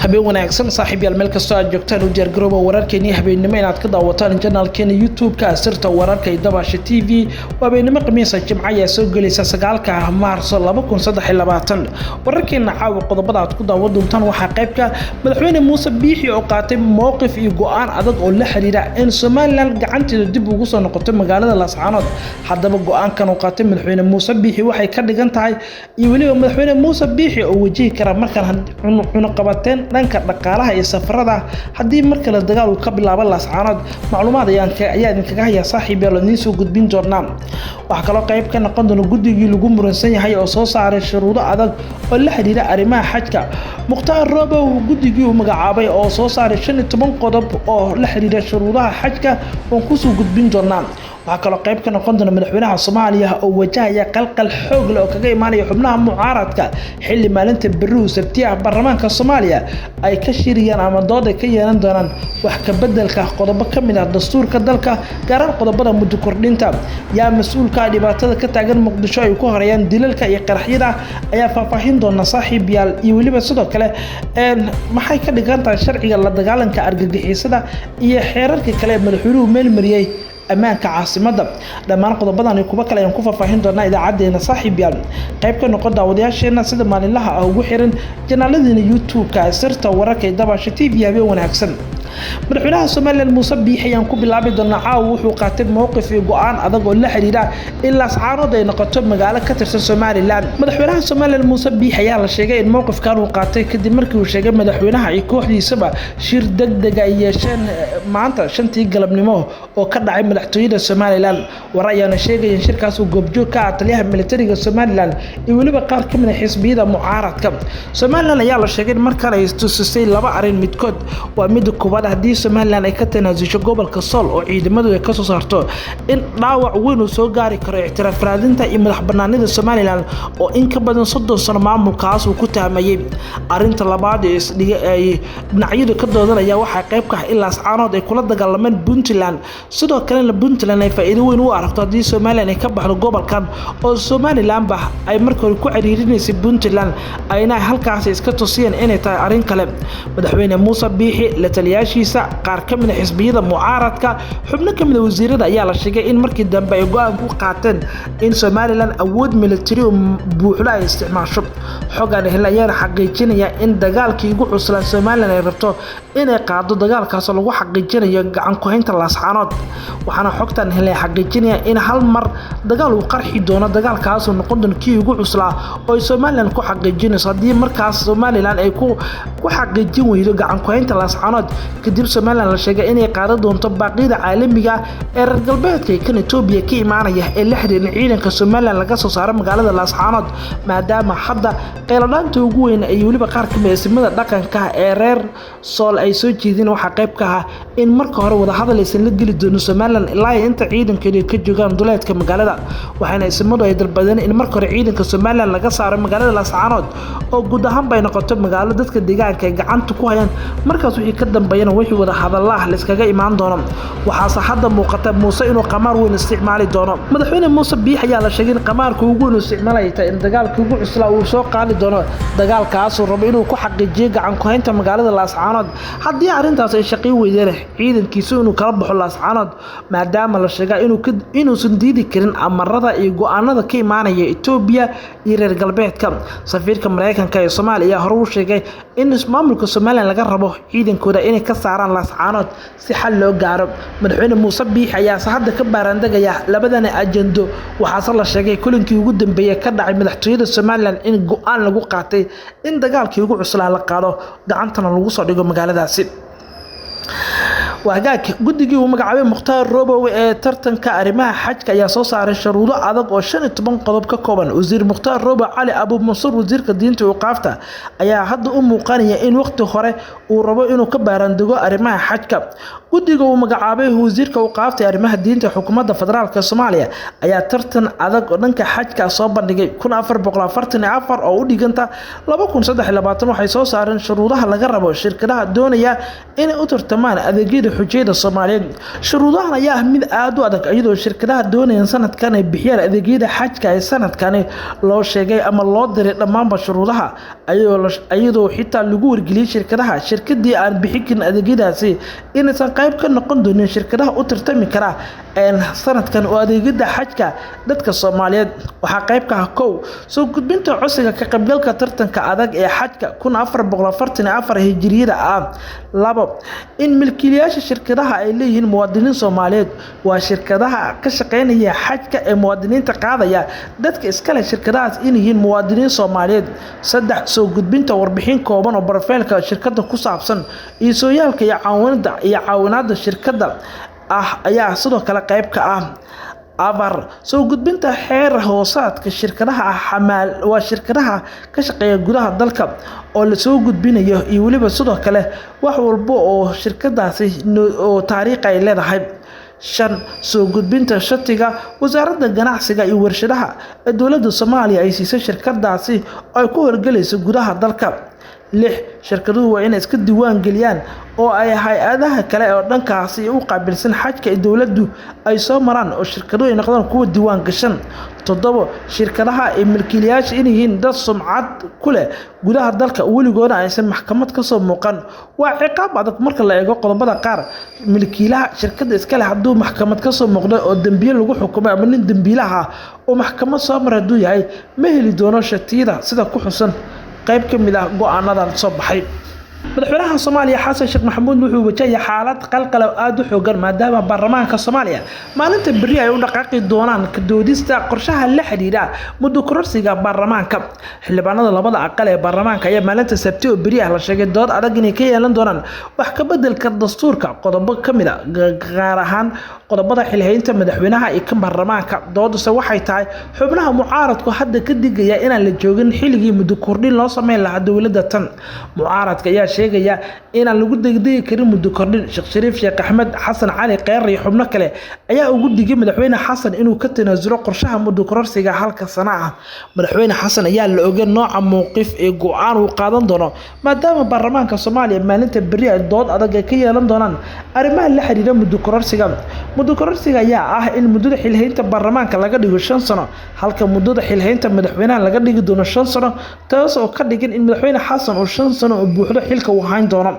Habeen wanaagsan saaxiibyaal, meel kastoo aad joogtaan u diyaargarooba wararkeenii habeennimo inaad ka daawataan janaalkeena YouTube-ka Sirta Wararka iyo Dabaasha TV. Waa habeennimo Khamiisa, Jimco ayaa soo gelaysa, 9-ka Maarso 2023. Wararkeena caawa qodobada aad ku daawan doontaan waxaa qaybka Madaxweyne Muuse Biixi oo qaatay mowqif iyo go-aan adag oo la xiriira in Somalilan gacanteeda dib ugu soo noqoto magaalada Laascaanood. Haddaba go-aankan uu qaatay Madaxweyne Muuse Biixi waxay ka dhigan tahay, iyo weliba Madaxweyne Muuse Biixi oo wajihi kara markaan cunuqabateen dhanka dhaqaalaha iyo safarada haddii mar kale dagaal uu ka bilaabo Laascaanood. Macluumaad ayaa idinkaga hayaa saaxiib yaal, idiin soo gudbin doonaa. Waxaa kaloo qayb ka noqon doona guddigii lagu muransan yahay oo soo saaray shuruudo adag oo la xiriira arrimaha xajka. Mukhtaar Robow guddigii uu magacaabay oo soo saaray 15 qodob oo la xiriira shuruudaha xajka waan kusoo gudbin doonaa. Waxaa kaloo qayb ka noqon doona madaxweynaha Soomaaliya oo wajahaya qalqal xoog leh oo kaga imaanaya xubnaha mucaaradka, xilli maalinta berrihu Sabti ah baarlamaanka Soomaaliya ay ka shiriyaan ama dood ay ka yeelan doonaan wax ka beddelka qodobo ka mid ah dastuurka dalka, gaaraan qodobada muddo kordhinta. Yaa mas-uulka ah dhibaatada ka taagan Muqdisho ay ku horeeyaan dilalka iyo qaraxyada ayaa faahfaahin doona saaxiib yaal, iyo weliba sidoo kale maxay ka dhigan tahay sharciga la dagaalanka argagixisada iyo xeerarka kale ee madaxweynuhu meelmariyey ammaanka caasimadda. Dhammaan qodobadan kuwa kale ayaan ku faahfaahin doonaa idaacadeena saaxiib yaal. Qayb ka noqon daawadayaasheena sida maalinlaha ah ugu xiran janaaladiina YouTube-ka Sirta Wararka ee Dabaasha TV. Habeen wanaagsan. Madaxweynaha Somalilan Muuse Biixi ayaan ku bilaabi doonaa. Caawa wuxuu qaatay mowqif iyo go-aan adag oo la xiriira in Laascaanood ay noqoto magaalo ka tirsan Somalilan. Madaxweynaha Somalilan Muuse Biixi ayaa la sheegay in mowqifkan uu qaatay kadib markii uu sheegay madaxweynaha iyo kooxdiisaba shir degdeg ay yeesheen maanta 5-tii galabnimo oo ka dhacay madaxtooyada Somalilan. War ayaana sheegaya in shirkaas uu goobjoog ka ah taliyaha militariga Somalilan iyo weliba qaar ka mid ah xisbiyada mucaaradka Somalilan. Ayaa la sheegay in markan ay tusisay laba arrin midkood. Waa midda koowaad, haddii Somalilan ay ka tanaasusho gobolka Sool oo ciidamadu ay kasoo saarto, in dhaawac weyn uu soo gaari karo ictiraaf raadinta iyo madax banaanida Somalilan oo in ka badan 30 sano maamulkaas uu ku taamayay. Arrinta labaad ee ay dhinacyadu ka doodanaya waxaa qayb ka ah in Laascaanood ay kula dagaalameen Puntland, sidoo kalena Puntland ay faa'iido weyn u aragto haddii Somalilan ay ka baxdo gobolkan oo Somalilanba ay markii hore ku ciriirinaysay Puntland, ayna halkaasi iska tusiyeen inay tahay arrin kale. Madaxweyne Muuse Biixi, la taliyaashiisa, qaar ka mid a xisbiyada mucaaradka, xubno ka mid a wasiirada ayaa la sheegay in markii dambe ay go-aan ku qaateen in Somalilan awood militari oo buuxda ay isticmaasho. Xogaan hel ayaana xaqiijinaya in dagaalkii ugu cuslaa Somalilan ay rabto inay qaado, dagaalkaasoo lagu xaqiijinayo gacan ku-haynta Laascaanood. Waxaana xogtan helay xaqiijinaya in hal mar dagaal uu qarxi doono, dagaalkaasoo noqon doono kii ugu cuslaa oo ay Somalilan ku xaqiijinayso. Haddii markaas Somalilan ay ku xaqiijin weydo gacan ku-haynta Laascaanood, kadib Somalilan la sheegay inay qaadan doonto baaqyada caalamiga ee reer galbeedka ee kan Etoobiya ka imaanaya ee la xiriira ciidanka Somalilan laga soo saaro magaalada Laascaanood, maadaama hadda qayladhaanta ugu weyn ay weliba qaar ka mid ah isimada dhaqanka ee reer Sool ay soo jeedin waxaa qayb ka ah in marka hore wadahadal aysan la geli doonin Somalilan ilaa inta ciidankeedu ka joogaan duleedka magaalada. Waxaana isimadu ay dalbadeen in marka hore ciidanka Somalilan laga saaro magaalada Laascaanood oo guud ahaanba ay noqoto magaalo dadka deegaanka ay gacanta ku hayaan, markaas wixii ka dambeeyana wixii wada hadalla ah layskaga imaan doono. Waxaase hadda muuqata Muuse inuu qamaar weyn isticmaali doono. Madaxweyne Muuse Biix ayaa la sheegay in qamaarka ugu weyn uu isticmaalaya tahay in dagaalkii ugu cuslaa uu soo qaadi doono, dagaalkaasuu rabo inuu ku xaqiijiyo gacan ku-haynta magaalada Laascaanood. Haddii arrintaas ay shaqayn weydeen, ciidankiisu inuu kala baxo Laascaanood, maadaama la sheegaa inuusan diidi karin amarada iyo go-aanada ka imaanaya Etoobiya iyo reer galbeedka. Safiirka Mareykanka ee Soomaaliya ayaa hore u sheegay in maamulka Somalilan laga rabo ciidankooda inay ka saaraan Laascaanood si xal loo gaaro. Madaxweyne Muuse Biix ayaase hadda ka baaraandegaya labadani ajando. Waxaase la sheegay kulinkii ugu dambeeyey ka dhacay madaxtooyada Somalilan in go-aan lagu qaatay in dagaalkii ugu cuslaa la qaado, gacantana lagu soo dhigo magaaladaasi. Wagaag, guddigii uu magacaabay Mukhtaar Robow ee tartanka arrimaha xajka ayaa soo saaray shuruudo adag oo 15 qodob ka kooban. Wasiir Mukhtaar Robow Cali Abu Mansuur, wasiirka diinta iyo qaafta, ayaa hadda u muuqanaya in waqti hore uu rabo inuu ka baaraandego arrimaha xajka. Guddiga uu magacaabay wasiirka u qaaftay arrimaha diinta xukuumadda federaalka Soomaaliya ayaa tartan adag oo dhanka xajka soo bandhigay 1444 oo u dhiganta 2023. Waxay soo saareen shuruudaha laga rabo shirkadaha doonaya inay u tartamaan adeegyada xujayada Soomaaliyeed. Shuruudahan ayaa ah mid aad u adag, iyadoo shirkadaha doonaya sanadkan ay bixiyaan adeegyada xajka ee sanadkani loo sheegay ama loo diray dhammaanba shuruudaha Iyadoo xitaa lagu wargeliyay shirkadaha shirkadii aan bixin karin adeegyadaasi inaysan qayb ka noqon doonin shirkadaha u tartami kara sanadkan oo adeegyada xajka dadka Soomaaliyeed. Waxaa qayb ka ah 1 soo gudbinta codsiga ka qaybgalka tartanka adag ee xajka 1444 hijriyada ah. 2 in milkiilayaasha shirkadaha ay leeyihiin muwaadiniin Soomaaliyeed. Waa shirkadaha ka shaqeynaya xajka ee muwaadiniinta qaadaya dadka iska leh shirkadahaas inay yihiin muwaadiniin Soomaaliyeed. 3 soo gudbinta warbixin kooban oo barofeelka shirkadda ku saabsan iyo sooyaalka iyo caawinaadda shirkadda ah ayaa sidoo kale qayb ka ah. 4 soo gudbinta xeer hoosaadka shirkadaha waa shirkadaha ka shaqeeya gudaha dalka oo la soo gudbinayo iyo weliba sidoo kale wax walba oo shirkadaasi oo taariikh ay leedahay. 5 soo gudbinta shatiga wasaaradda ganacsiga iyo warshadaha ee dowladda Soomaaliya ay siisay shirkadaasi oo ay ku howlgalayso gudaha dalka. 6 shirkaduhu waa inay iska diiwaan geliyaan oo ay hay-adaha kale oo dhankaasi u qaabilsan xajka ee dowladdu ay soo maraan oo shirkaduhu ay noqdaan kuwa diiwaan gashan. 7 shirkadaha ay milkiilayaasha inay yihiin dad sumcad ku leh gudaha dalka weligoodna aysan maxkamad ka soo muuqan. Waa ciqaab adag marka la eego qodobada qaar. Milkiilaha shirkadda iska leh hadduu maxkamad ka soo muuqdo oo dembiye lagu xukumay ama nin dembiilaha ah oo maxkamad soo maray hadduu yahay ma heli doono shatiyada sida ku xusan qayb ka mid ah go'aanadan soo baxay. Madaxweynaha Soomaaliya Xasan Sheekh Maxamuud wuxuu wajahaya xaalad qalqal oo aad u xoogan maadaama baarlamaanka Soomaaliya maalinta berri ay u dhaqaaqi doonaan ka doodista qorshaha la xiriira muddo kororsiga baarlamaanka. Xildhibaanada labada aqal ee baarlamaanka ayaa maalinta Sabti oo berri ah la sheegay dood adag inay ka yeelan doonaan wax ka beddelka dastuurka qodobo ka mid ah, gaar ahaan qodobada xilhaynta madaxweynaha iyo kan baarlamaanka. Dooduse waxay tahay xubnaha mucaaradku hadda ka digaya inaan la joogin xilligii muddo kordhin loo sameyn lahaa dowladda tan. Mucaaradka ayaa sheegaya inaan lagu degdegi karin muddo kordhin. Sheekh Shariif Sheekh Axmed, Xasan Cali Kheyr iyo xubno kale ayaa ugu digay madaxweyne Xasan inuu ka tanaasulo qorshaha muddo kororsiga halka sano ah. Madaxweyne Xasan ayaa la ogay nooca mowqif ee go'aan uu qaadan doono maadaama baarlamaanka Soomaaliya maalinta berri ay dood adag ay ka yeelan doonaan arrimaha la xiriira muddo kororsiga. Muddo kororsiga ayaa ah in muddada xilhaynta baarlamaanka laga dhigo 5 sano halka muddada xilhaynta madaxweynaha laga dhigi doono 5 sano, taas oo ka dhigan in madaxweyne Xasan uu 5 sano oo buuxdo xilka uu hayn doono.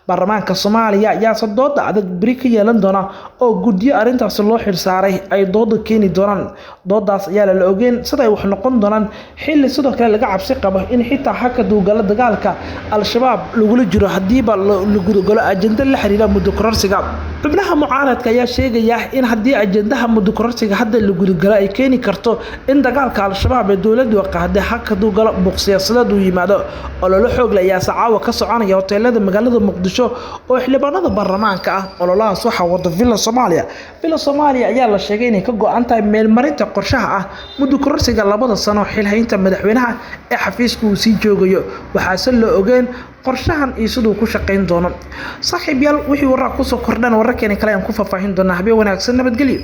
Baarlamaanka Soomaaliya ayaa dooda adag beri ka yeelan doona oo guddiyo arrintaasi loo xilsaaray ay dooda keeni doonaan. Doodaas ayaa la ogeyn sida ay wax noqon doonaan xilli sidoo kale laga cabsi qabo in xitaa haka duugala dagaalka Al-Shabaab lagula jiro hadiiba la gudagalo ajenda la xiriira muddo kororsiga. Xubnaha mucaaradka ayaa sheegaya in haddii ajendaha muddo kororsiga hadda la gudagalo ay keeni karto in dagaalka Al-Shabaab ee dowladdu qaaday haka duugalo buuq siyaasadeed uu yimaado. Olole xoog leh ayaa caawa ka soconaya hoteelada magaalada Muqdisho oo xildhibaanada baarlamaanka ah. Ololahaas waxaa wada Villa Soomaaliya. Villa Soomaaliya ayaa la sheegay inay ka go'an tahay meelmarinta qorshaha ah muddo kororsiga 2 sano xilhaynta madaxweynaha ee xafiiska uu sii joogayo. Waxaase la ogeyn qorshahan iyo siduu ku shaqeyn doono. Saaxiibayaal, wixii warar ku soo kordhan wararkeena kale ayaan ku faahfaahin doonaa. Habeen wanaagsan, nabadgelyo.